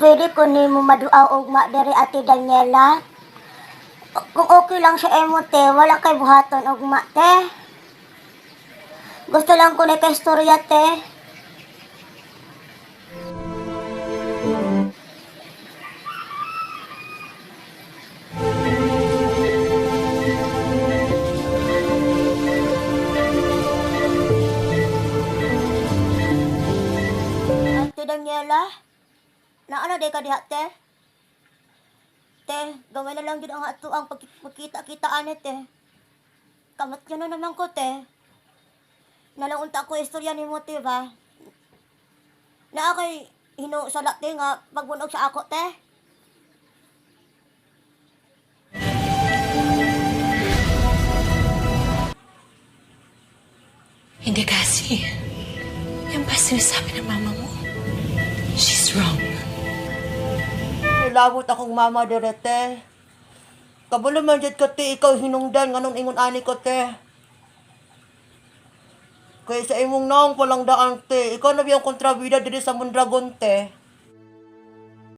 Pwede ko nimo maduaw ugma diri, Ate Daniela. Kung okay lang sa imo, te, wala kay buhaton ugma, te. Gusto lang ko na kay istorya, te. Ate Daniela, naano day ka diha, te? Te, gawin na lang jud ang ato ang pagkita-kitaan ni, te. Kamat na naman ko, te. Nalang unta ko istorya nimo, te, ba? Naa kay hinusala, te, nga pagbunog sa ako, te. Hindi kasi. Yan ba sinasabi ng mama mo? She's wrong. Nilabot akong mama dire, te. Kabalo man jud ko, te, ikaw hinungdan nganong ingon ani ko, te. Kay sa imong naong palang daan, te, ikaw na biyang kontrabida diri sa Mondragon, te.